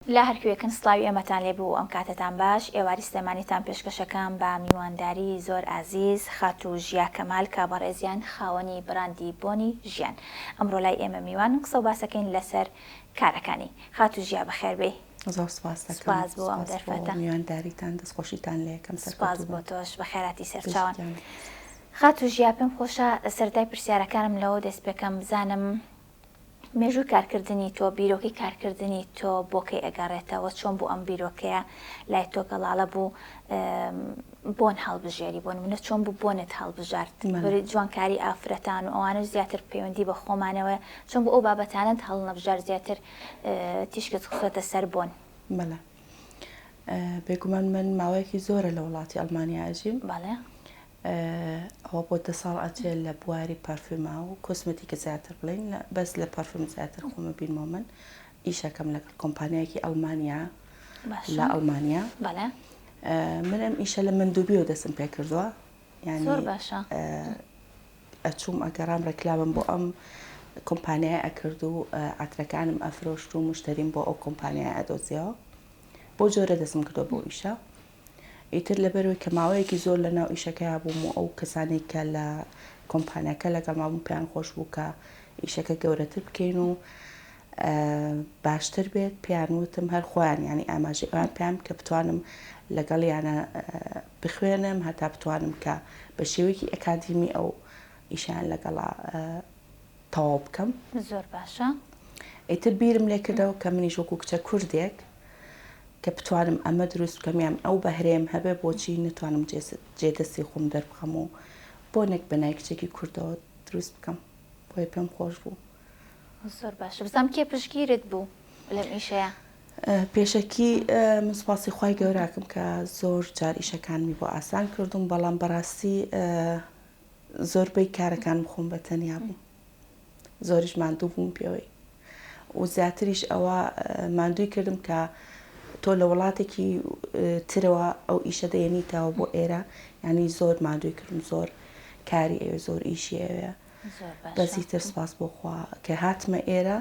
لە هەرکوێکن سڵاوی ئێمەتان لێ بوو ئەم کاتەتان باش ئێواری سلێمانیتان پێشکەشەکەم بە میوانداری زۆر ئازیز خاتوو ژیا کەمال کە بەڕێزیان خاوەنی بڕاندی بۆنی ژیان ئەمڕۆ لای ئێمە میوانن قسەو باسەکەین لەسەر کارەکانی خاتوو ژیا بەخێر بێی. زۆر سوپاس دەکەم. سوپاس بۆ ئەم سوپاس بۆ دەرفەتە. میوانداریتان دەستخۆشیتان لێ ئەکەم سوپاس سەرکەوتوو بۆ بن. تۆش بەخێراتی بژی سەرچاوان. گیان. خاتوو ژیا پێم خۆشە سەرەتای پرسیارەکانم لەوە دەست پێکەم بزانم مێژووی کارکردنی تۆ، بیرۆکەی کارکردنی تۆ بۆ کەی ئەگەڕێتەوە؟ چۆن بوو ئەم بیرۆکەیە لای تۆ گەڵاڵە بوو بۆن هەڵبژێری؟ بۆ نمونە چۆن بوو بۆنت هەڵبژارد؟ جوانکاری ئافرەتان و ئەوانەش زیاتر پەیوەندی بە خۆمانەوە، چۆن بوو ئەو بابەتانەت هەڵنەبژارد زیاتر تیشکت خستۆتە سەر بۆن؟ بەڵێ بێگومان من ماوەیەکی زۆرە لە وڵاتی ئەڵمانیا ئەژیم. بەڵێ. ئەوە بۆ دە ساڵ ئەچێ لە بواری پەرفیوما و کۆسمەتیکە زیاتر بڵێین بەس لە پەرفیوم زیاتر خۆمە بینمەوە من ئیشەکەم لەگەڵ کۆمپانیایەکی ئەڵمانیا لە ئەڵمانیا من ئەم ئیشە لە مندوبیەوە دەستم پێ کردووە یعنی زۆر باشە ئەچووم ئەگەڕام ڕێکلامم بۆ ئەم کۆمپانیای ئەکرد و عەترەکانم ئەفرۆشت و مشتەریم بۆ ئەو کۆمپانیای ئەدۆزیەوە بۆ جۆرە دەستم کردووە بۆ ئیشە ئیتر لەبەرئەوەی کە ماوەیەکی زۆر لەناو ئیشەکەیا بووم و ئەو کەسانەی کە لە کۆمپانیاکە لەگەڵما بوون پێیان خۆش بوو کە ئیشەکە گەورەتر بکەین و باشتر بێت پێیان وتم هەر خۆیان یانی ئاماژەی ئەوان پێیان کە بتوانم لەگەڵیانە بخوێنم هەتا بتوانم کە بە شێوەیەکی ئەکادیمی ئەو ئیشیان لەگەڵا تەواو بکەم. زۆر باشە. ئیتر بیرم لێ کردەوە کە منیش وەکو کچە کوردێک کە بتوانم ئەمە دروست بکەم یان ئەو بەهرەیەم هەبێ بۆچی نەتوانم جێ دەستی خۆم دەربخەم و بۆنێک بە ناوی کچێکی کوردەوە دروست بکەم بۆیە پێم خۆش بوو. زۆر باشە بزانم کێ پشتگیرت بوو لەم ئیشەیا؟ پێشەکی من سوپاسی خوای گەورەکەم کە زۆر جار ئیشەکانمی بۆ ئاسان کردوم بەڵام بەڕاستی زۆربەی کارەکانم خۆم بە تەنیا بووم زۆریش ماندوو بووم پێوەی و زیاتریش ئەوە ماندووی کردم کە تۆ لە وڵاتێکی ترەوە ئەو ئیشە دەێنیتەوە بۆ ئێرە ینی زۆر ماندووی کردم زۆر کاری ئەوێ زۆر ئیشی ئەوێ بەس ئیتر سپاس بۆ خوا کە هاتمە ئێرە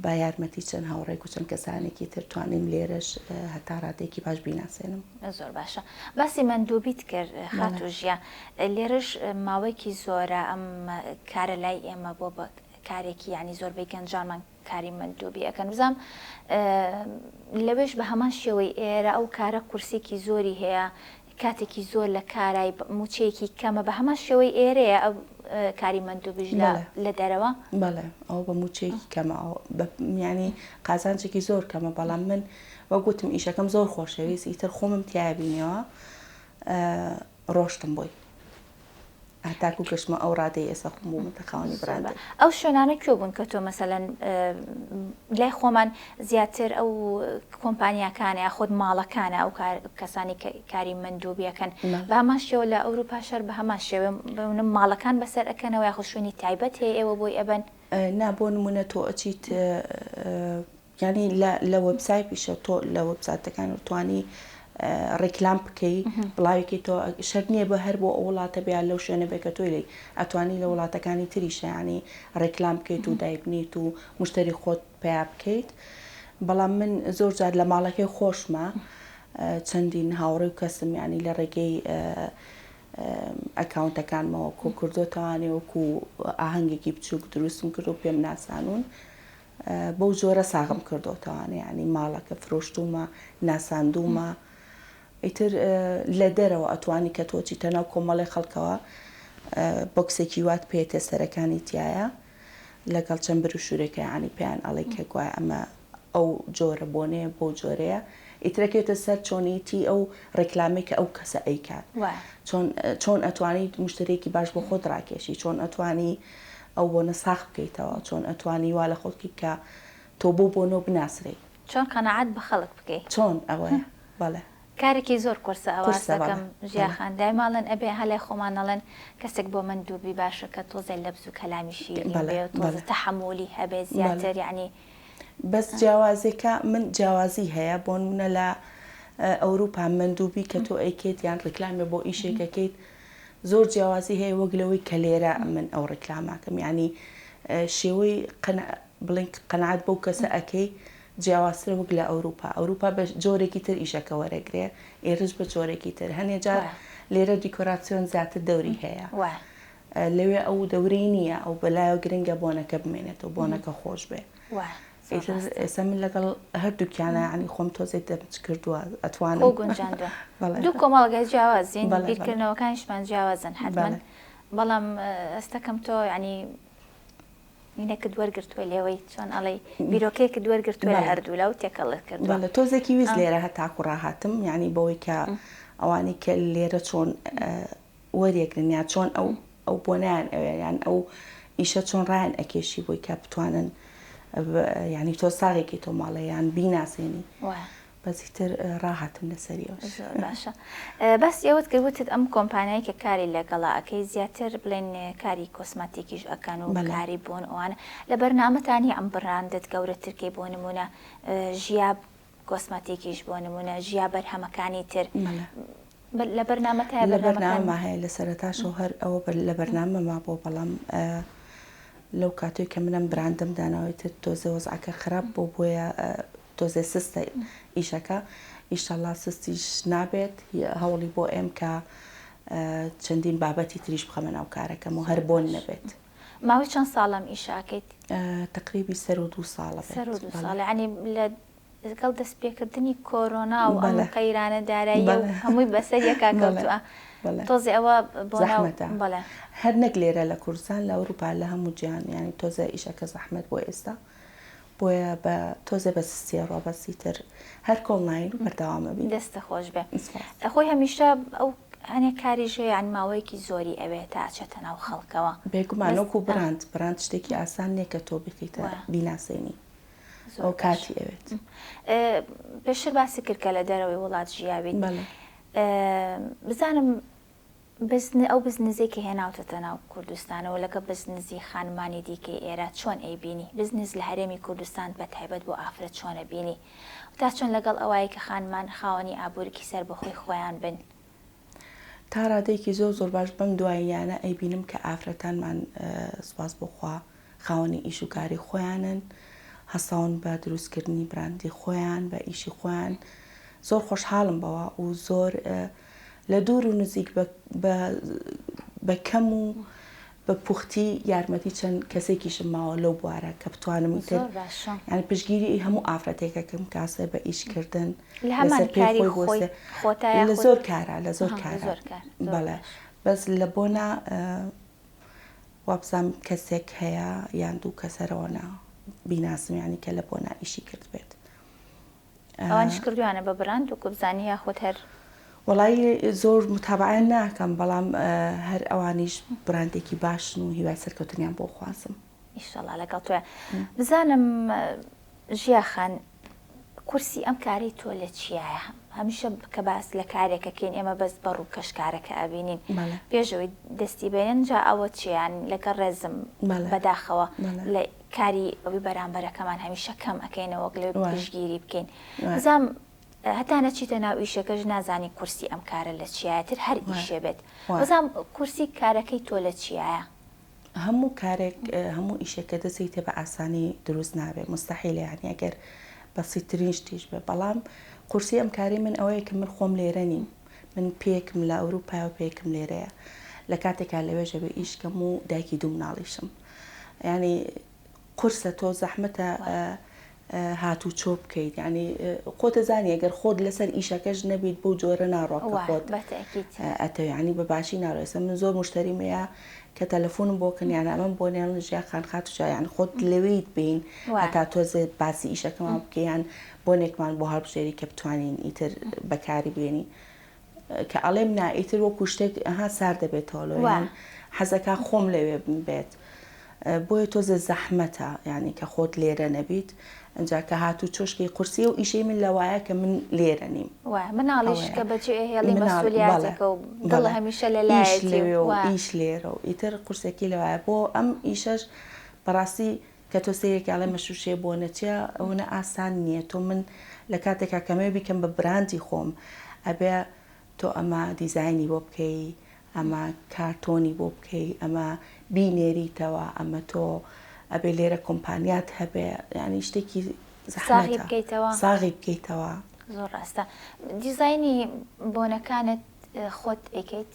بە یارمەتی چەند هاوڕێک و چەند کەسانێکی تر توانیم لێرەش هەتا ڕادەیەکی باش بیناسێنم. زۆر باشە باسی مەندوبیت کرد خاتوو ژیا لێرەش ماوەیەکی زۆرە ئەم کارە لای ئێمە بۆ بە کارێکی یانی زۆربەی گەنجانمان کاری مەندوبی ئەکەن بزانم لەوێش بە هەمان شێوەی ئێرە ئەو کارە قورسێکی زۆری هەیە کاتێکی زۆر لە کارای موچەیەکی کەمە بە هەمان شێوەی ئێرەیە ئەو کاری مەندوبیش لە لە دەرەوە؟ بەڵێ ئەوە بە موچەیەکی کەمە ئەوە بە یانی قازانجێکی زۆر کەمە بەڵام من وەک وتم ئیشەکەم زۆر خۆشەویست ئیتر خۆمم تیا بینیەوە ڕۆشتم بۆی. هەتاکو گەشتمە ئەو ڕادەی ئێستا خۆم بوومەتە خاوەنی بڕاندێک. ئەو شوێنانە کوێ بوون کە تۆ مەسەلەن لای خۆمان زیاتر ئەو کۆمپانیاکانە یاخود ماڵەکانە ئەو کەسانی کە کاری مەندوبیەکەن بە هەمان شێوە لە ئەوروپا شەر بە هەمان شێوە ماڵەکان بەسەر ئەکەنەوە یاخود شوێنی تایبەت هەیە ئێوە بۆی ئەبەن؟ نا بۆ نمونە تۆ ئەچیت یانی لە لە وێبسایتیشە تۆ لە وێبسایتەکان توانی ڕیکلام بکەی بڵاوێکی تۆ شەرت نییە بە هەر بۆ ئەو وڵاتە بێ لەو شوێنە بێ کە تۆی لێی ئەتوانی لە وڵاتەکانی تریشە یانی ڕیکلام بکەیت و دایبنیت و مشتری خۆت پیا بکەیت بەڵام من زۆر جار لە ماڵەکەی خۆشمە چەندین هاوڕێ و کەسم یانی لە ڕێگەی ئەکاونتەکانمەوە کۆ کردۆتەوانێ وەکو ئاهەنگێکی بچووک دروستم کرد و پێم ناسانون بەو جۆرە ساغم کردۆتەوانێ یانی ماڵەکە فرۆشتوومە ناساندوومە ئیتر لە دەرەوە ئەتوانی کە تۆ چیتە ناو کۆمەڵی خەڵکەوە بۆکسێکی وات پێ تێسەرەکانی تایە لەگەڵ چەند بروشورێکە یانی پێیان ئەڵێ کە گوایە ئەمە ئەو جۆرە بۆنەیە بەو جۆرەیە ئیترەکەوێتە سەر چۆنیتی ئەو ڕێکلامەی کە ئەو کەسە ئەیکات چۆن چۆن ئەتوانی مشتریەکی باش بۆ خۆت ڕاکێشی چۆن ئەتوانی ئەو بۆنە ساغ بکەیتەوە چۆن ئەتوانی وا لە خۆت بکەی کە تۆ بەو بۆنەوە بناسرێی. چۆن قەناعەت بە خەڵک بکەی. چۆن ئەوەیە بەڵێ. کارێکی زۆر قورسە ئەوە قورسە بەڵێ هەستەکەم ژیا بەڵێ. خان دایمە ئەڵێن ئەبێ ها لای خۆمان ئەڵێن کەسێک بۆ مەندوبی باشە کە تۆزێ لەبز و کەلامی شیرین بەڵێ بێ و تۆزێ بەڵێ. تەحەمولی هەبێ بەڵێ. زیاتر یەعنی بەس جیاوازێکە من جیاوازی هەیە بۆنمونە لە ئەوروپا مەندوبی کە تۆ ئەیکەیت یان ڕیکلامێ بۆ ئیشێک ئەکەیت زۆر جیاوازی هەیە وەک لەوەی کە لێرە من ئەو ڕیکلاماکەم یانی شێوەی قەنا بڵێن قەناعەت بەو کەسە ئەکەی جیاوازترە وەک لە ئەوروپا ئەوروپا بە جۆرێکی تر ئیشەکە وەرەگرێ ئێرەش بە جۆرێکی تر هەنێ جار لێرە دیکۆراسیۆن زیاتر دەوری هەیە لەوێ ئەو دەورەی نییە ئەو بەلایەوە گرنگە بۆنەکە بمێنێتەوە بۆنەکە خۆش بێ ئیتر ئێستا من لەگەڵ هەردووکیانە یانی خۆم تۆزێک دەمچ کردووە ئەتوانم خۆ گونجاندووە دوو کۆمەڵگای جیاوازین بیرکردنەوەکانیشمان جیاوازن حەتمەن بەڵام ئەستەکەم تۆ یانی مینەکت وەرگرتووە لێوەی چۆن ئەڵێی بیرۆکەیەکت وەرگرتووە لە هەردوولا و تێکەڵت کردووە. بەڵێ تۆزێکی ویست لێرە هەتاکو ڕاهاتم یانی بەوەی کە ئەوانەی کە لێرە چۆن وەریەگرن یا چۆن ئەو ئەو بۆنەیان ئەوێ یان ئەو ئیشە چۆن ڕایان ئەکێشی بۆی کە بتوانن یانی تۆ ساغێکی تۆ ماڵێ یان بیناسێنی بەس ئیتر ڕاهاتم لەسەریەوەش. زۆر باشە باسی ئەوەت کرد وتت ئەم کۆمپانیای کە کاری لەگەڵا ئەکەی زیاتر بڵێن کاری کۆسماتیکیش ئەکەن و کاری بۆن ئەوانە لە بەرنامەتان نیە ئەم بڕاندت گەورەترکەی بۆ نمونە ژیا کۆسماتیکیش بۆ نمونە ژیا بەرهەمەکانی تر لە بەرنامەتایە لە بەرنامە هەیە لە سەرەتاشەوە هەر ئەوە لە بەرنامەما بۆ بەڵام لەو کاتێک کە منم براندم داناوەی تر تۆزێ وەزعەکە خراپ بۆ بۆیە تۆزێ سستە ئیشەکە ئیشەڵا سستیش نابێت هەوڵی بۆ ئێم کە چەندین بابەتی تریش بخەمە ناو کارەکەم و هەر بۆن نەبێت. ماوەی چەند ساڵە ئەم ئیشە ئەکەیت؟ تەقریبی سەرو دوو ساڵە بێت. سەرو دوو ساڵە یانی لە لەگەڵ دەستپێکردنی کۆرۆنا و ئەم قەیرانە داراییە و هەمووی بەسەر یەکا کەوتووە تۆزێ ئەوە بۆ زەحمەتە هەر نەک لێرە لە کوردستان لە ئەوروپا لە هەموو جیهان یانی تۆزێ ئیشەکە زەحمەت بۆ ئێستا بۆیە بە تۆزێ بە سستی ئەڕوا بەس ئیتر هەر کۆڵ ناین و بەردەوام ئەبین. دەستت خۆش بێ. سپاس. خۆی هەمیشە ئەو هەنێ کاریش هەیە یانی ماوەیەکی زۆری ئەوێ تا ئەچێتە ناو خەڵکەوە. بێگومان وەکو براند براند شتێکی ئاسان نیە کە تۆ بیخیتە بیناسێنی ئەو کاتی ئەوێت. پێشتر باست کرد کە لە دەرەوەی وڵات ژیاویت بزانم بزن ئەو بزنزەی کە هێناوتەتە ناو کوردستانەوە لەگەڵ بزنزی خانمانی دیکەی ئێرە چۆن ئەیبینی؟ بزنز لە هەرێمی کوردستان بە تایبەت بۆ ئافرەت چۆن ئەبینی؟ و تا چۆن لەگەڵ ئەوای کە خانمان خاوەنی ئابووریی سەربەخۆی خۆیان بن؟ تا ڕادەیەکی زۆر زۆر باش بەم دواییانە ئەیبینم کە ئافرەتانمان سوپاس بۆ خوا خاوەنی ئیش و کاری خۆیانن، هەستاون بە دروستکردنی براندی خۆیان، بە ئیشی خۆیان، زۆر خۆشحاڵم بەوە و زۆر لە دوور و نزیک بە کەم و بە پوختی یارمەتی چەند کەسێکیشم ماوە لەو بوارە کە بتوانم ئیتر یانی پشتگیری هەموو ئافرەتێکەکەم کاسێ بە ئیشکردن لەسەر پێی خۆی بوەستێ لە زۆر کارە لە زۆر کارە بەڵێ بەس لە بۆنا وابزانم کەسێک هەیە یان دوو کەسەرەوەنا بیناسم یانی کە لە بۆنا ئیشی کردبێت. ئەوانیش کردویانە بە براند وەکو بزانی یاخود هەر. وەڵایی زۆر متابەعەیان ناکەم بەڵام هەر ئەوانیش براندێکی باشن و هیوای سەرکەوتنیان بۆ خوازم. ئیشەڵا لەگەڵ تۆیە. بزانم ژیا خان قورسی ئەم کارەی تۆ لە چیایە؟ هەمیشە کە باس لە کارێک ئەکەین ئێمە بەس بە ڕووکەش کارەکە ئەبینین پێش ئەوەی دەستی بێنن جا ئەوە چیان لەگەڵ ڕێزم بەداخەوە لە کاری ئەوی بەرامبەرەکەمان هەمیشە کەم ئەکەینەوە وەک لەوەی پشتگیری بکەین بزانم هەتا نەچیتە ناو ئیشەکەش نازانی قورسی ئەم کارە لە چیایە تر هەر ئیشێ بێت بزانم قورسی کارەکەی تۆ لە چیایە؟ هەموو کارێک هەموو ئیشێک کە دەست دێیتێ بە ئاسانی دروست نابێ موستەحیلە یانی ئەگەر بەسیترین شتیش بێ بەڵام قورسی ئەم کارەی من ئەوەیە کە من خۆم لێرە نیم من پێکم لە ئەوروپایە و پێکم لێرەیە لە کاتێکا لەوێش ئەبێ ئیش کەم و دایکی دوو مناڵیشم یانی قورسە تۆ زەحمەتە هاتوچۆ بکەیت یانی خۆت ئەزانی ئەگەر خۆت لەسەر ئیشەکەش نەبیت بەو جۆرە ناڕوا کە خۆت ئەتەوێ یانی بە باشی ناڕۆ ئێستا من زۆر مشتەریم هەیە کە تەلەفۆنم بۆ کەن یان ئەمەم بۆ نێڵن ژیا خان خاتوو جا یانی خۆت لەوێیت بین هەتا تۆزێ باسی ئیشەکەمان بکەی یان بۆنێکمان بۆ هەڵبژێری کە بتوانین ئیتر بەکاری بێنی کە ئەڵێم نا ئیتر وەکو شتێک ئەها سارد دەبێتەوە لۆ یان حەزەکا خۆم لەوێ بێت بۆیە تۆزێ زەحمەتە یانی کە خۆت لێرە نەبیت ئەجا کە هاتوو چۆشکی قورسی و ئیشەی من لەوایە کە من لێرە نیم وایە مناڵیش کە بەجێ ئەهێڵی مەسولیاتێکە و دڵ هەمیشە لە ئیش لەوێ و ئیش لێرە و ئیتر قورسێکی لەوایە بۆ ئەم ئیشەش بەڕاستی کە تۆ سەیرێکی ئەڵێ مەشوشێ بۆ نەچێ ئەونە ئاسان نییە تۆ من لە کاتێکا کەمێ بیکەم بە براندی خۆم ئەبێ تۆ ئەمە دیزاینی بۆ بکەی ئەمە کارتۆنی بۆ بکەی ئەمە بینێریتەوە ئەمە تۆ ئەبێ لێرە کۆمپانیات هەبێ یانی شتێکی. ساغی بکەیتەوە ساغی بکەیتەوە. زۆر ڕاستە دیزاینی بۆنەکانت خۆت ئەیکەیت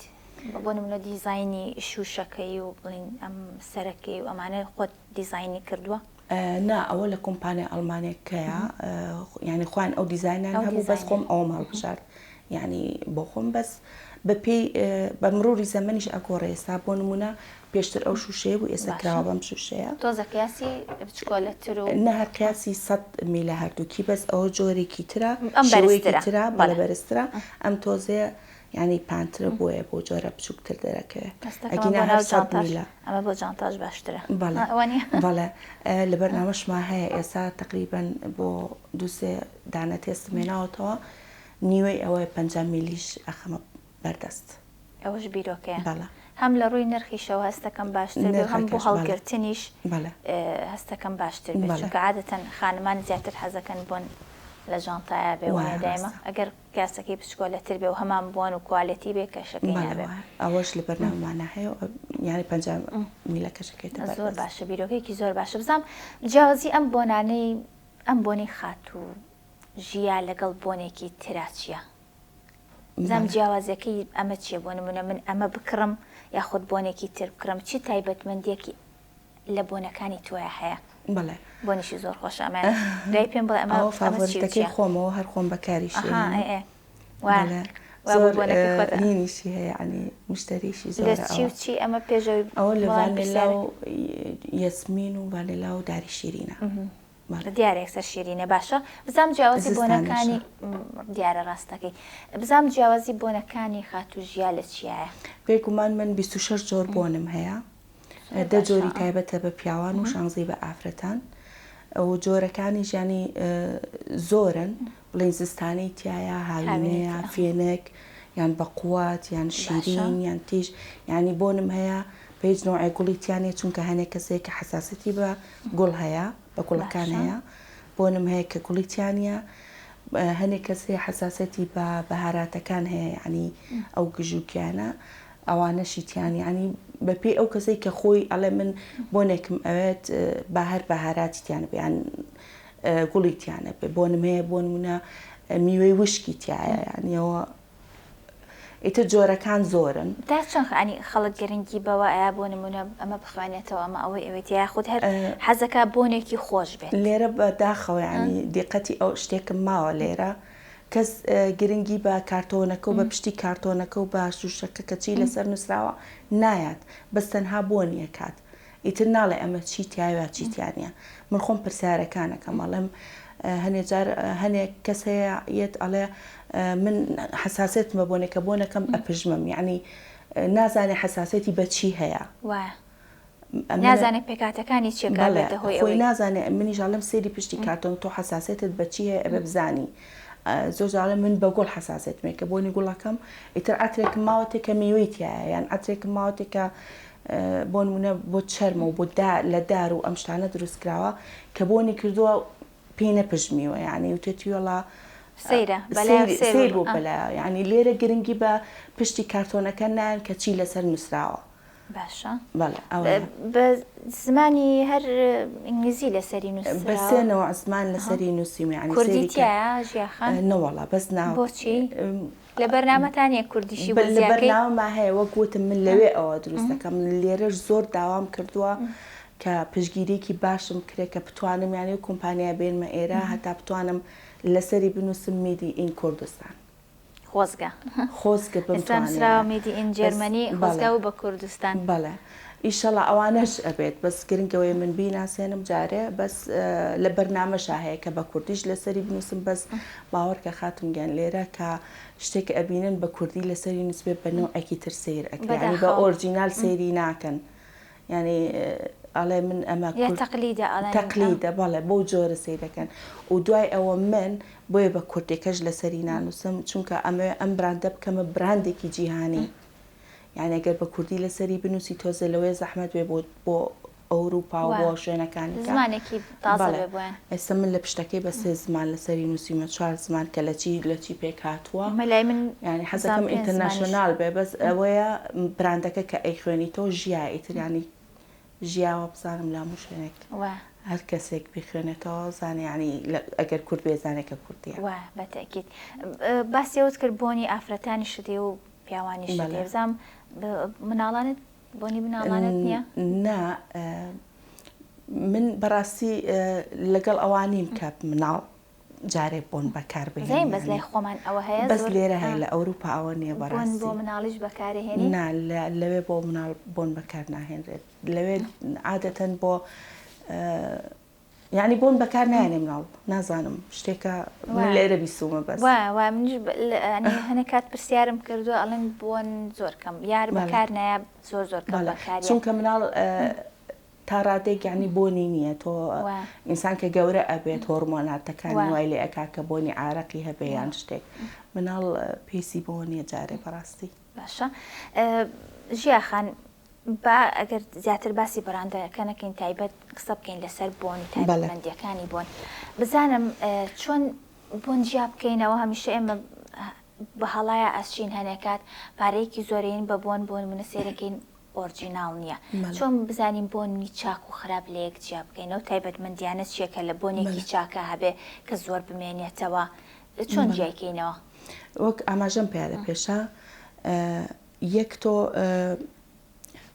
بۆ نمونە دیزاینی شوشەکەی و بڵین ئەم سەرەکەی و ئەمانە خۆت دیزاینی کردووە؟ نا ئەوە لە کۆمپانیا ئەڵمانێکەیە یعنی خۆیان ئەو دیزاینیان هەبوو بەس خۆم ئەوم هەڵبژارد یعنی بۆ خۆم بەس بە پێی بە مروری زەمەنیش ئەگۆڕێ ئێستا بۆ نمونە پێشتر ئەو شوشەیە بوو ئێستا کراوە بەم شوشەیە. تۆزە قیاسی بچکۆلەتر و. نا هەر قیاسی سەت میلە هەردووکی بەس ئەوە جۆرێکی ترە ئەم شێوەیەکی بەرزترە ترە بەڵێ بەڵێ. بەرزترە ئەم تۆزێ یانی پانترە بۆیە بەو جۆرە بچووکتر دەرەکەوێ دەستەکەمە بۆ ئەگینا هەر ناو سەت جانتاش میلە. ئەمە بۆ جانتاش باشترە بەڵێ وا نیە؟ بەڵێ لە بەرنامەشما هەیە ئێستا تەقریبەن بۆ دوو سێ دانە تێستم هێناوەتەوە نیوەی ئەوەیە 50 میلیش ئەخەمە بەردەست. ئەوەش بیرۆکەیە. بەڵێ. هەم لە ڕووی نرخیشەوە هەستەکەم باشتر بێ و هەم بۆ نرخەکەش بەڵێ. هەڵگرتنیش بەڵێ. هەستەکەم باشتر بێ بەڵێ. چونکە عادەتەن خانمان زیاتر حەزەکەن بۆن لە جانتایا بێ وایە وەنیە دایمە ڕاستە. ئەگەر قیاسەکەی بچکۆلەتر بێ و هەمان بۆن و کوالێتی بێ کەشەکەی بەڵێ نابێ. وایە ئەوەش لە بەرنامەمانا هەیە و یانی 50 میلەکەش ئەکەوێتە زۆر بەردەست. باشە بیرۆکەیەکی زۆر باشە بزانم جیاوازی ئەم بۆنانەی ئەم بۆنەی خاتوو ژیا لەگەڵ بۆنێکی ترا چیە؟ بزانم جیاوازیەکەی ئەمە چیە بۆ نمونە من ئەمە بکڕم یاخود بۆنێکی تر بکڕم چی تایبەتمەندیەکی لە بۆنەکانی تۆیا هەیە؟ بەڵێ. بۆنیشی زۆر خۆشە ئەمە دوای پێم بڵێ ئەمە ئەوە ئەمە چی و favorite ەکەی چیە؟ خۆمەوە هەر خۆم بەکاریشی ئەها ئەهێنم. ئێ ئێ وا بەڵێ وا بۆ زۆر بۆنەکەی خۆتە. هینیشی هەیە یەعنی مشتەریشی لە زۆرە چی و ئەوە. چی ئەمە پێشەوەی ئەوە لە وەڵامی ڤانێلا پرسیارەکە. و یەسمین و ڤانێلا و داری شیرینە. بەڵێ. دیارە یەکسەر شیرینە باشە بزانم جیاوازی زستانیشە. بۆنەکانی دیارە ڕاستەکەی بزانم جیاوازی بۆنەکانی خاتوو ژیا لە چیایە؟ بێگومان من 26 جۆر بۆنم هەیە زۆر دە باشە جۆری تایبەتە بە پیاوان و شانزەی بە ئافرەتان و جۆرەکانیش یانی زۆرن بڵێین زستانەی تیایە هاوینەی هاوینەیە تیا فێنک یان بەقوەت یان باشە شیرین یان تیژ یانی بۆنم هەیە بە هیچ نەوعێک گوڵی تیا نیە چونکە هەنێک کەس هەیە کە حەساسیەتی بە گوڵ هەیە بە گوڵەکان باشە. هەیە بۆنم هەیە کە گوڵی تیا نیە هەنێک کەس هەیە حەساسیەتی بە بەهاراتەکان هەیە یانی ئەو گژوگیانە ئەوانەشی تیا نیە یانی بە پێی ئەو کەسەی کە خۆی ئەڵێ من بۆنێکم ئەوێت با هەر بەهاراتی تیا نەبێ یان گوڵی تیا نەبێ بۆنم هەیە بۆ نمونە میوەی وشکی تیایە یانی ئەوە ئیتر جۆرەکان زۆرن. تا چەند یانی خەڵک گرنگی بەوە ئەیا بۆ نمونە ئەمە بخوێنێتەوە ئەمە ئەوەی ئەوێت یاخود هەر حەزەکا بۆنێکی خۆش بێت. لێرە بە داخەوە یانی دیقەتی ئەو شتێکم ماوە لێرە کەس گرنگی بە کارتۆنەکە و بە پشتی کارتۆنەکە و بە شوشەکە کە چی لەسەر نوسراوە نایات بەس تەنها بۆنی ئەکات ئیتر ناڵێ ئەمە چی تیایە چی تیا نیە من خۆم پرسیارەکان ئەکەم ئەڵێم هەنێ جار هەنێ کەس هەیە یەت ئەڵێ من حەساسیەتم بە بۆنێکە بۆنەکەم ئەپژمم یعنی نازانێ حەساسیەتی بە چی هەیە وایە نازانێ پێکهاتەکانی چیە کە بەڵێ ئەبێتە هۆی خۆی ئەوەی نازانێ منیش ئەڵێم سەیری پشتی کارتۆن تۆ حەساسیەتت بە چی هەیە ئەبێ بزانی زۆر جار ئەڵێم من بە گوڵ حەساسیەتم هەیە کە بۆنی گوڵەکەم ئیتر عەترێکم ماوەتێ کە میوەی تیایە یان عەترێکم ماوەتێ کە بۆ نمونە بۆ چەرمە و بۆ لە دار و ئەم شتانە دروست کراوە کە بۆنی کردووە پێی نەپژمیوە یعنی وتێتی وەڵا سەیرە بەلایەوە سەیر سەیر بوو بوو بەلایەوە یعنی لێرە گرنگی بە پشتی کارتۆنەکە نایەن کە چی لەسەر نووسراوە باشە بەڵێ ئەوەیە. بە زمانی هەر ئینگلیزی لەسەری بە نووسراوە؟ سێ نەوع زمان لەسەری نووسیومە یعنی کوردی سەیری کە تیایە ژیا خان؟ نەوەڵا بەس ناو بۆچی؟ لە بەرنامەتا نیە کوردیشی بۆ لە زیاکەی؟ بەرنامەما هەیە وەک وتم من لەوێ ئەوە دروست دەکەم لێرەش زۆر داوام کردووە کە پشتگیریەکی باشم کرێ کە بتوانم یانی ئەو کۆمپانیایە بێنمە ئێرە هەتا بتوانم لەسەری بنووسم made in کوردستان. خۆزگە. خۆزگە ئێستا نووسراوە بمتوانیایە made in بەس Germany بەڵێ خۆزگا بوو بە کوردستان. بەڵێ ئیشەڵا ئەوانەش ئەبێت بەس گرنگ ئەوەیە من بیناسێنم جارێ بەس لە بەرنامەشا هەیە کە بە کوردیش لەسەری بنووسم بەس باوەڕکە خاتون گیان لێرە کە شتێک ئەبینن بە کوردی لەسەری نووسبێ بە نەوعێکی تر سەیر ئەکرێ یانی بە بەداخەوە. ئۆرجینال سەیری ناکەن یانی ئەڵێ من ئەمە یا کورد تەقلیدە ئەڵێن ئە. تەقلیدە بەڵێ بەو جۆرە سەیرەکەن و دوای ئەوە من بۆیە بە کوردێکەش لەسەری نانووسم چونکە ئەمەوێ ئەم براندە بکەمە براندێکی جیهانی یانی ئەگەر بە کوردی لەسەری بنووسی تۆزێ لەوەیە زەحمەت بێ بۆ بۆ ئەوروپا و وا بۆ شوێنەکانی کە زمانێکی تازە بەڵێ بێ بۆیان. ئێستا من لە پشتەکەی بە سێ زمان لەسەری نووسیومە چوار زمان کە لە چی لە چی پێک هاتووە ئەمە لای من یانی بزانم حەزەکەم پێنج زمانیش. international بێ بەس ئەوەیە براندەکە کە ئەیخوێنیتەوە ژیایە ئیتر یانی ژیاوە بزانم لە هەموو شوێنێک وا. هەر کەسێک بیخوێنێتەوە زانێ یانی ئەگەر کورد بێ زانێ کە کوردیە. وایە بە تەئکید. باسی ئەوەت کرد بۆنی ئافرەتانیشت هەیە و پیاوانیشت هەیە بزانم مناڵانت بۆنی مناڵانت نییە؟ نا من بەڕاستی لەگەڵ ئەوە نیم کە مناڵ جارێ بۆن بەکار بهێنین بەس لای خۆمان ئەوە هەیە بەس لێرە هەیە لە ئەوروپا ئەوە نییە بەڕاستی بۆن بۆ مناڵیش بەکارهێنی؟ نا لەوێ بۆ مناڵ بۆن بەکار ناهێنرێت لەوێ عادەتەن بۆ یانی بۆن بەکار نایەنێ مناڵ نازانم شتێکە من لێرە بیسومە بەس وایە وایە منیش ینی هەنێ کات پرسیارم کردووە ئەڵێن بۆن زۆر کەم یار بەکار نایە زۆر زۆر کەم بەکار چونکە مناڵ تا ڕادەیەک یانی بۆنی نییە تۆ ئینسان کە گەورە ئەبێت هۆرمۆناتەکانی وای لێ ئەکا کە بۆنی عارەقی هەبێ یان شتێک مناڵ پێویستی بەوە نییە جارێ بەڕاستی. باشە ژیا خان با ئەگەر زیاتر باسی بەراندەکە نەکەین تایبەت قسە بکەین لەسەر بۆن و تایبەتمەندیەکانی بۆن بزانم چۆن بۆن جیا بکەینەوە هەمیشە ئێمە بە هەڵایە ئەچین هەنێکات پارەیەکی زۆرین بە بۆن بۆن منە سێرەکەین ئۆرجیناڵ نییە چۆن بزانین بۆنی چاک و خراپ لە یەک جیا بکەینەوە تایبەتمەندیانە چییە کە لە بۆنێکی چاکە هەبێ کە زۆر بمێنێتەوە چۆن جیای کەینەوە؟ وەک ئاماژەم پیا لە پێشا یەک تۆ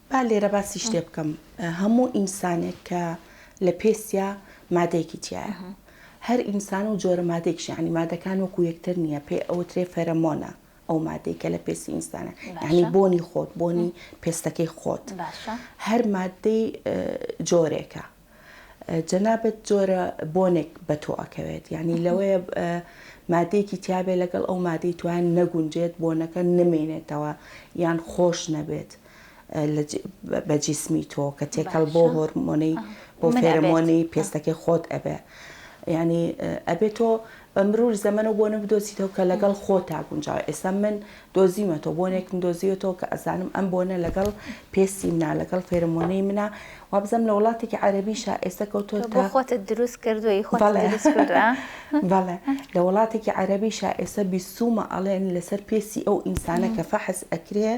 با لێرە باسی شتێ بکەم هەموو ئینسانێک کە لە پێستیا مادەیەکی تایە هەر ئینسان و جۆرە مادەێکش یعنی مادەکان وەکو یەکتر نییە پێ ئەوترێ فەرەمۆنە ئەو مادەی کە لە پێستی ئینسانە یعنی بۆنی خۆت بۆنی پێستەکەی خۆت هەر مادەی جۆرێکە جەنابت جۆرە بۆنێک بە تۆ ئەکەوێت یعنی لەوەیە مادەیەکی تیابێ لەگەڵ ئەو مادەی توان نەگونجێت بۆنەکە نمێنێتەوە یان خۆش نەبێت بە جیسمی تۆ کە تێکەڵ بۆ هۆرمۆنەی بۆ فێرمۆنی پێستەکەی خۆت ئەبێ یعنی ئەبێ تۆ بە مرور زەمەن و بۆنە بدۆزیتەوە کە لەگەڵ خۆتا گونجاوە ئێستا من دۆزیمەتەوە بۆنێکم دۆزیوەتەوە کە ئەزانم ئەم بۆنە لەگەڵ پێستی منا لەگەڵ فێرمۆنەی منا وابزانم لە وڵاتێکی عەرەبیشا ئێستا کەوتۆتە بۆ خۆتت دروست کردووە ی خۆتت دروست کردووە بەڵێ لە وڵاتێکی عەرەبیشا ئێستا بیستوومە ئەڵێن لەسەر پێستی ئەو ئینسانە کە فەحس ئەکرێ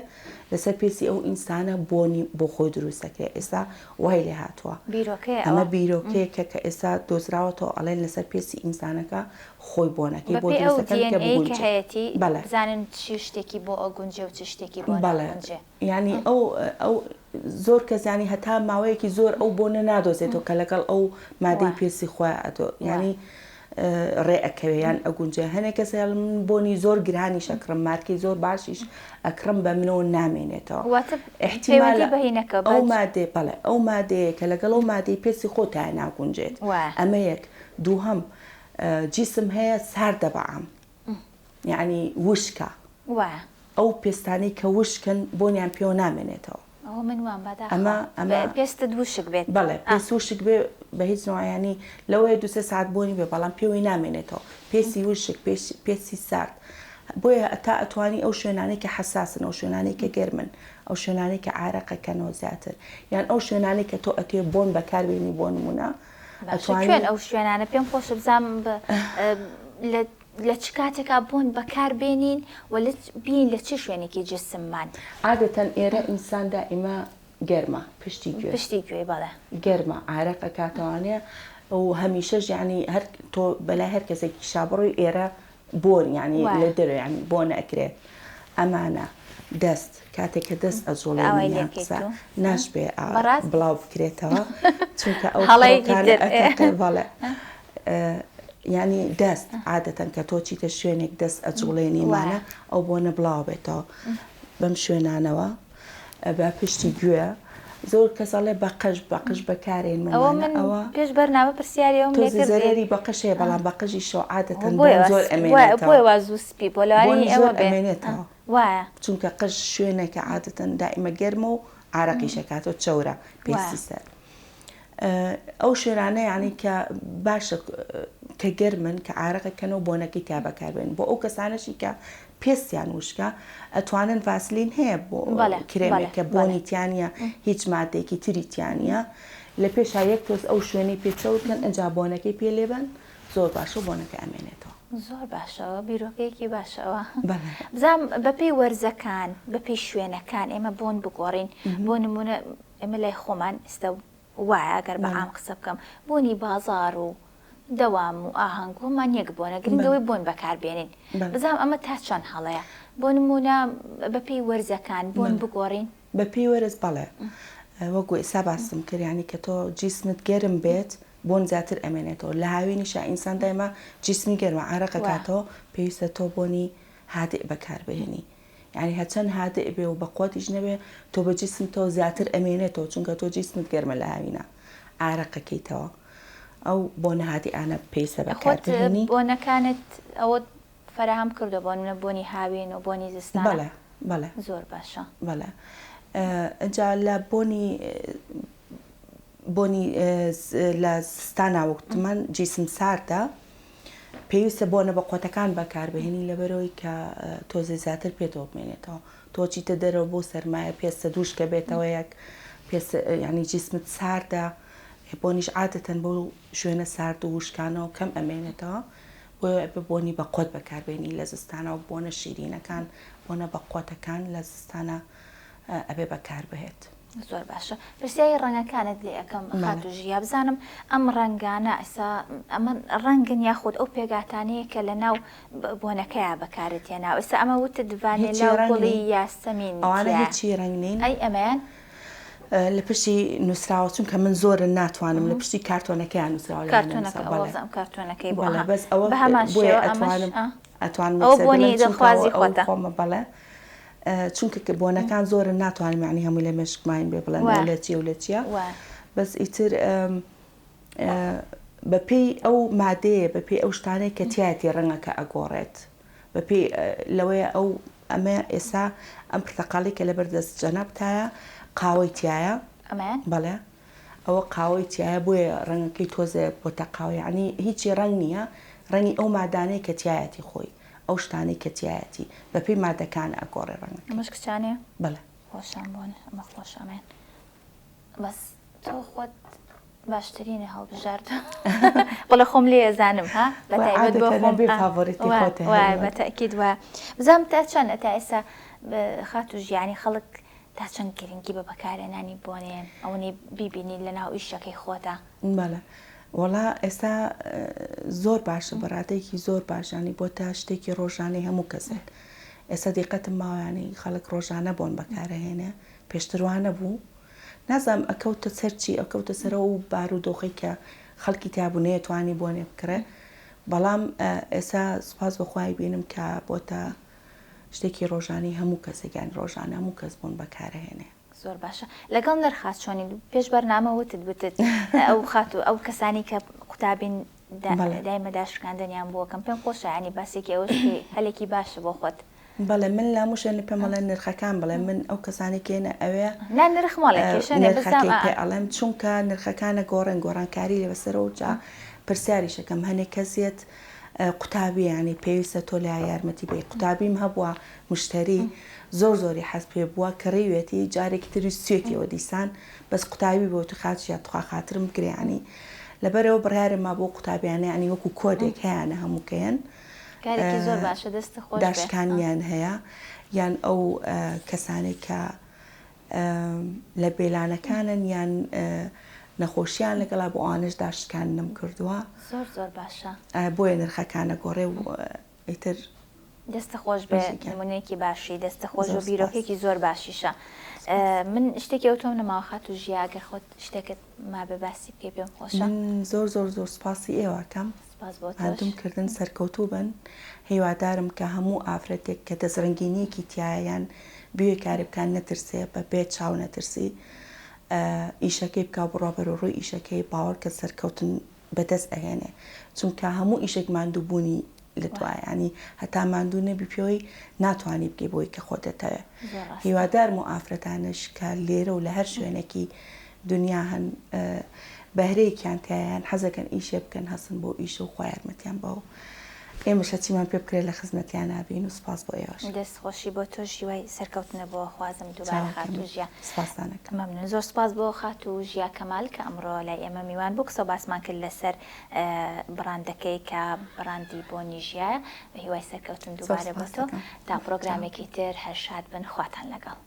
لەسەر پێستی ئەو ئینسانە بۆنی بۆ خۆی دروست ئەکرێ ئێستا وای لێ هاتووە بیرۆکەیە ئەمە بیرۆکەیەکە کە ئێستا دۆزراوەتەوە ئەڵێن لەسەر پێستی ئینسانەکە خۆی بۆنەکەی بۆ بەپێی ئەو دروست دەکەن کە DNA کە بگونجێ هەیەتی بەڵێ بزانن چ شتێکی بۆ ئەگونجێ و چ شتێکی بۆ بەڵێ ناگونجێ. یانی ئەو ئەو زۆر کەس یانی هەتا ماوەیەکی زۆر ئەو بۆنە نادۆزێتەوە کە لەگەڵ ئەو مادەی پێستی خۆیان ئەدۆ یانی ڕێ ئەکەوێ یان ئەگونجێ هەنێک کەس هەیە من بۆنی زۆر گرانیش ئەکڕم مارکەی زۆر باشیش ئەکڕم بە منەوە نامێنێتەوە واتە ئیحتیمالە پەیوەندی بە هینەکە ئەو بە مادەیە بەڵێ ئەو مادەیە کە لەگەڵ ئەو مادەی پێستی خۆتایە ناگونجێت وایە. ئەمە یەک دووهەم جیسم هەیە ساردە بە عام یەعنی وشکە وایە. ئەو پێستانەی کە وشکن بۆنیان پێوە نامێنێتەوە. ئەوە من وام بەداخەوە. ئەمە ئەمە پێستت وشک بێت. بەڵێ پێست وشک بێ بە هیچ نوع یانی لەوەیە دوو سێ سەعات بۆنی بێ بەڵام پێوەی نامێنێتەوە پێستی وشک پێستی سارد بۆیە تا ئەتوانی ئەو شوێنانەی کە حەساسن ئەو شوێنانەی کە گەرمن ئەو شوێنانەی کە عارەقەکەنەوە زیاتر یان ئەو شوێنانەی کە تۆ ئەتوێ بۆن بەکاربێنی بۆ نمونە باشە کوێن ئەو شوێنانە پێم خۆشە بزانم لە لە چ کاتێکا بۆن بەکار بێنین و لە بین لە چ شوێنێکی جسممان؟ عادەتەن ئێرە ئینسان دائیمە گەرمە پشتی گوێ پشتی گوێی بەڵێ. گەرمە عارەق ئەکاتەوانێ و هەمیشەش یانی هەر تۆ بەلای هەر کەسێکیشا بڕۆی ئێرە بۆن یانی لە دەرەوە یانی بۆن ئەکرێت ئەمانە دەست کاتێک کە دەست ئەجوڵێنی یان قسە ناشبێ بڵاو بکرێتەوە چونکە ئەو هەڵەیەکی تر بەڵێ یانی دەست عادەتەن کە تۆ چیتە شوێنێک دەست ئەجوڵێنی مانە ئەو بۆنە بڵاو بێتەوە بەم شوێنانەوە بە پشتی گوێ زۆر کەس ئەڵێ بە قژ بە قژ بەکارێن ئەوە من ئەوە پێش بەرنامە پرسیاری ئەوم لێ تۆزێ زەرەری بە قژ هەیە بەڵام بە قژیشەوە عادەتەن بۆن زۆر ئەمێنێتەوە بۆیە وا زوو سپی بۆ لەوانەیە بۆنی ئەوە زۆر بێ ئەمێنێتەوە وایە چونکە قژ شوێنێکە عادەتەن دائیمە گەرمە و عارەقیش ئەکاتەوە چەورە پێستی سەر ئەو شوێنانە یانی کە باشە کە گەرمن کە عارەقەکەنەوە بۆنەکەی تیا بەکاربێن بۆ ئەو کەسانەشی کە پێستیان وشکە ئەتوانن ڤاسلین هەیە بۆ کرێمێک کە بۆنی تیانە هیچ مادەیەکی تری تیانە لە پێشا یەک تۆز ئەو شوێنەی پێ چەورکەن ئەجا بۆنەکەی پێ لێبەن زۆر باشە بۆنەکە ئەمێنێتەوە. زۆر باشە ئەوە بیرۆکەیەکی باشە ئەوە بزانم بەپێی وەرزەکان بەپێی شوێنەکان ئێمە بۆن بگۆڕین بۆ نمونە ئێمە لای خۆمان ئێستا. وایە گەر بە بەڵێ. عام قسە بکەم بۆنی بازاڕ و دەوام و ئاهەنگ و هەمان یەک بۆنە گرنگ بەڵێ. ئەوەی بۆن بەکار بێنین بەڵێ. بزانم ئەمە تا چەند هەڵەیە بۆ نموونە بە پێی وەرزەکان بۆن بەڵێ. بگۆڕین؟ بە پێی وەرز بەڵێ وەکو ئێستا باسم کرد یانی کە تۆ جیسمت گەرم بێت بۆن زیاتر ئەمێنێتەوە لە هاوینیشا ئینسان دایمە جیسمی گەرمە عارەق ئەکاتەوە پێویستە تۆ بۆنی هادئ بەکار بهێنی یانی هەرچەند هادئ بێ و بەقوەتیش نەبێ تۆ بە جیسمتەوە زیاتر ئەمێنێتەوە چونکە تۆ جیسمت گەرمە لە هاوینا عارەق ئەکەیتەوە ئەو بۆنە هادیئانە پێویستە بەکار خۆت بهێنی. بۆنەکانت ئەوەت فەراهەم کردوە بۆ نمونە بۆنی هاوین و بۆنی زستانە؟ بەڵێ بەڵێ. زۆر باشە. بەڵێ ئینجا لە بۆنی بۆنی لە زستانا وتمان جیسم ساردە پێویستە بۆنە بەقوەتەکان بەکاربهێنی لەبەرئەوەی کە تۆزێ زیاتر پێتەوە بمێنێتەوە تۆ چیتە دەرەوە بۆ سەرمایە پێستە دووشکە بێتەوە یەک پێست یعنی جیسمت ساردە بۆنیش عادەتەن بۆ شوێنە سارد و وشکانەوە کەم ئەمێنێتەوە بۆیە ئەبێ بۆنی بەقوەت بەکاربێنی لە زستانەوە بۆنە شیرینەکان بۆنە بەقوەتەکان لە زستانە ئەبێ بەکاربهێت. زۆر باشە پرسیاری ڕەنگەکانت لێ ئەکەم خاتوو ژیا بزانم ئەم ڕەنگانە ئێستا ئەمە ڕەنگن یاخود ئەو پێگاتانەیە کە لە ناو بۆنەکەیا بەکارت هێناوە ئێستا ئەمە وتت ڤانێلا و گوڵی یاسەمین ئەوانە هیچی ڕەنگ نین ئەی ئەمەیان لە پشتی نووسراوە چونکە من زۆرن ناتوانم لە پشتی کارتۆنەکەیان نووسراوە کارتۆنەکە کارتۆنەکەی بۆ بەس ئەوە بۆیە ئەتوانم ئەتوانم ئەوە بۆنی دڵخوازی خۆتە خۆمە بەڵێ چونکە کە بۆنەکان زۆرن ناتوانم یانی هەمووی لە مێشکماین بێ بڵێن ئەو لە چیە و لە چیە بەس ئیتر بەپێی ئەو مادەیە بەپێی ئەو شتانەی کە تایەتی ڕەنگەکە ئەگۆڕێت بەپێی لەوەیە ئەو ئەمە ئێسا ئەم پرتەقاڵی کە لەبەر دەست جەنابتایە قاوەی تایە بەڵێ ئەوە قاوەی تیایە بۆیە ڕەنگەکەی تۆزێ بۆتە قاوە یەعنی هیچی ڕەنگ نییە ڕەنگی ئەو مادانەی کە تیایەتی خۆی ئەو شتانەی کە تیایەتی بەپێی مادەکان ئەگۆڕێ ڕەنگەکەی. ئەمەش کچانەیە؟ بەڵێ. خۆشە ئەم بۆنە ئەمە خۆشە ئەمەیان بەس تۆ خۆت باشترینی هەڵبژارد بەڵێ خۆم لێ ئەزانم ها بەتایبەت بۆ خۆم فاڤۆریتی خۆتە بە تەئکید وایە بزانم تا چەند تا ئێستا خاتوو ژیانی خەڵک تا چەند گرنگی بە بەکارهێنانی بۆنێ ئەوەنەی بیبینی لەناو ئیشەکەی خۆتا؟ بەڵێ وەڵا ئێستا زۆر باشە بە ڕادەیەکی زۆر باش یانی بۆتە شتێکی ڕۆژانەی هەموو کەسێک ئێستا دیقەتم ماوە یانی خەڵک ڕۆژانە بۆن بەکارەهێنێ پێشتر وا نەبوو نازانم ئەکەوتە سەر چی ئەکەوتە سەر ئەو بارودۆخەی کە خەڵکی تیا بوو نەیەتوانی بۆنێ بکڕێ بەڵام ئێستا سوپاس بۆ خوای بینم کە بۆتە شتێکی ڕۆژانەی هەموو کەسێک یانی ڕۆژانە هەموو کەس بۆن بەکارەهێنێ. زۆر باشە لەگەڵ نرخا چۆنی پێش بەرنامە وتت وتت ئەو خاتوو ئەو کەسانی کە قوتابین دایمە داشکاندنیان بۆ کەم پێم خۆشە ینی باسێکی ئەوەش هەلێکی باشە بۆ خۆت. بەڵێ من لام شوێنە پێم ئەڵێن نرخەکان بڵێ من ئەو کەسانی کێنە ئەوێ نا نرخ مەڵێ کێشە نیە بەس نرخەکەی پێ ئەڵێم چونکە نرخەکانە گۆڕێن گۆڕانکاری لێ بەسەرەوە جا پرسیاریشەکەم هەنێک کەس یەت قوتابی یانی پێویستە تۆ لە یارمەتی بەی قوتابیم هەبووە مشتری زۆر زۆری حەز پێ بووە کڕیوێتی جارێکی تری سوێتیەوە دیسان بەس قوتابی بۆ تو خاچ یا تخوا خاترم بگرێ ینی لەبەرەوە بڕیارم ما بۆ قوتابیانە ینی وەکو کۆدێک هەیانە هەموو کەیەن کارێکی زۆر باشە دەست خۆش داشکانیان هەیە یان ئەو کەسانێک کە لە بێلانەکانن یان نەخۆشیان لەگەڵا بۆ ئەوانەش داشکاندنم کردووە. زۆر زۆر باشە. بۆیە نرخەکان ئەگۆڕێ و ئیتر. دەستت خۆش بێ نمونەیەکی باشی دەستت خۆش و بیرۆکەیەکی زۆر باشیشە من شتێکی ئەوتۆم نەماوە خاتوو ژیا گەر خۆت شتێکت مابێ باسی بکەی پێم خۆشە. من زۆر زۆر زۆر سوپاسی ئێوە ئەکەم. سپاس بۆ تۆش. ماندووم کردن سەرکەوتوو بن هیوادارم کە هەموو ئافرەتێک کە دەستڕەنگینیەکی تیایە یان بیوێ کارێ بکا نەترسێ بە بێ چاو نەترسی ئیشەکەی بکا و بڕوا بەرەو ڕووی ئیشەکەی باوەڕکە سەرکەوتن بەدەست ئەهێنێ چونکە هەموو ئیشێک ماندوو بوونی لە دوایە یانی هەتا ماندوو نەبی پێوەی ناتوانی بگەی بۆی کە خۆت دەتەوێ هیوادارم و ئافرەتانش کە لێرە و لە هەر شوێنێکی دنیا هەن بەهرەیەکیان تیایە یان حەزەکەن ئیشێ بکەن هەستن بەو ئیشە و خوا یارمەتیان با و ئێمەش هەرچیمان پێ بکرێت لە خزمەتیانا بین و سوپاس بۆ ئێوەش. دەست خۆشی بۆ تۆش هیوای سەرکەوتنە بۆ خوازم دووبارە خاتوو ژیا. سوپاستان ئەکەم. مەمنون زۆر سوپاس بۆ خاتوو ژیا کەمال کە ئەمڕۆ لای ئێمە میوان بوو قسەو باسمان کرد لەسەر بڕاندەکەی کە بڕاندی بۆنی ژیایە هیوای سەرکەوتن زۆر دووبارە بۆ سوپاست تۆ ئەکەم. تا پڕۆگرامێکی تر هەر شاد بن خواتان لەگەڵ.